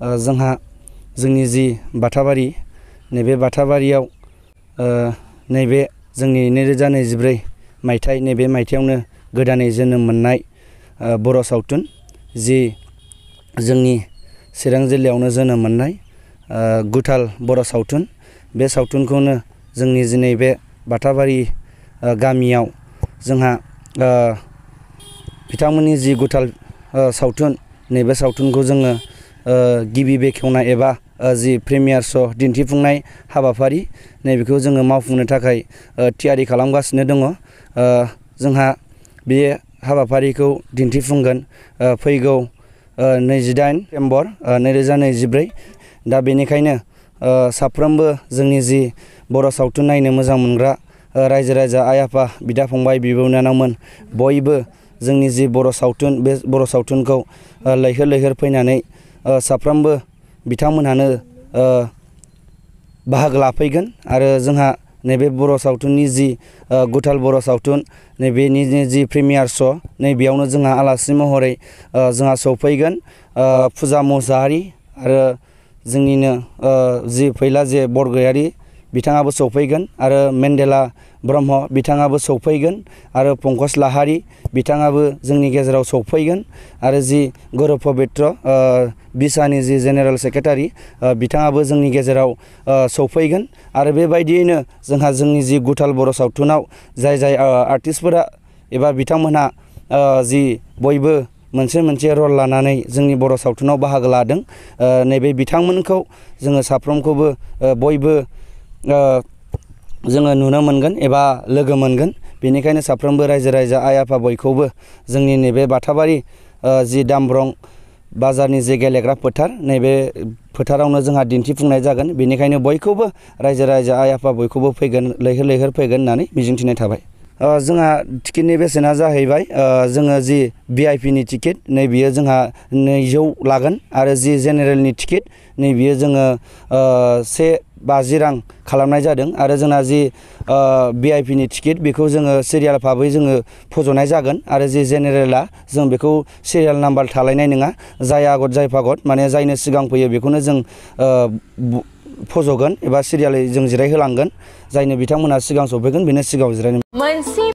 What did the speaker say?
जोंहा जोंनि जि बाथाबारि नैबे बाथाबारियाव नैबे जोंनि 2024 मायथाइ नैबे मायथाइयावनो गोदानै जोनोम मोननाय बर' सावथुन जि जोंनि चिरां जिल्लायावनो जोनोम मोननाय गुथाल बर' सावथुन बे सावथुनखौनो जोंनि दिनै बे बाथाबारि गामियाव जोंहा बिथांमोननि जि गुथाल सावथुन नैबे सावथुनखौ जोङो गिबि बेखेवनाय एबा जि प्रिमियार श' दिन्थिफुंनाय हाबाफारि नैबेखौ जोङो मावफुंनो थाखाय थियारि खालामगासिनो दङ। जोंहा बे हाबाफारिखौ दिन्थिफुंगोन फैगौ 28 सेप्तेम्बर 2024 दा बेनिखायनो साफ्रोमबो जोंनि जि बर' सावथुन नायनो मोजां मोनग्रा रायजो राजा आइ आफा बिदा फंबाय बिब' बिनानावमोन बयबो जोंनि जि बर' सावथुन बे बर' सावथुनखौ लैहोर लैहोर फैनानै साफ्रोमबो बिथांमोनहानो बाहागो लाफैगोन आरो जोंहा नैबे बर' सावथुननि जि गुथाल बर' सावथुन नैबेनि जि प्रिमियार श' नैबेयावनो जोंहा आलासि महरै जोंहा सौफैगोन फुजा मुसाहारि आरो जोंनिनो जि फैला जे बरगयारि बिथाङाबो सौफैगोन आरो मेन्डेला ब्रह्म बिथाङाबो सौफैगोन आरो पंकज लाहारि बिथाङाबो जोंनि गेजेराव सौफैगोन आरो जि गौरव पबित्र बिसानि जि जेनेरेल सेक्रेटारि बिथाङाबो जोंनि गेजेराव सौफैगोन आरो बेबायदियैनो जोंहा जोंनि जि गुथाल बर' सावथुनाव जाय आर्टिस्टफोरा एबा बिथांमोनहा जि बयबो मोनसे रल लानानै जोंनि बर' सावथुनाव बाहागो लादों नैबे बिथांमोनखौ जोङो साफ्रोमखौबो बयबो जोङो नुनो मोनगोन एबा लोगो मोनगोन बेनिखायनो साफ्रोमबो रायजो राजा आइ आफा बयखौबो जोंनि नैबे बाथाबारि जि दामब्रं बाजारनि जे गेलेग्रा फोथार नैबे फोथारावनो जोंहा दिन्थिफुंनाय जागोन बेनिखायनो बयखौबो रायजो राजा आइ आफा बयखौबो फैगोन लैहोर लैहोर फैगोन होननानै मिजिंथिनाय थाबाय। जोंहा टिकेटनि बेसेना जाहैबाय जोङो जि भिआइपिनि टिकेट नैबेयो जोंहा 200 लागोन आरो जि जेनेरेलनि टिकेट नैबेयो जोङो 150 रां खालामनाय जादों आरो जोंना जि भिआइपिनि टिकेट बेखौ जोङो सिरियाल भाबै जोङो फज'नाय जागोन आरो जि जेनेरेला जों बेखौ सिरियाल नाम्बार थालायनाय नङा जाय आगत जाय फागत माने जायनो सिगां फैयो बेखौनो जों फज'गोन एबा सिरियालै जों जिरायहोलांगोन जायनो बिथांमोनहा सिगां सफैगोन बेनो सिगाङाव जिरायनो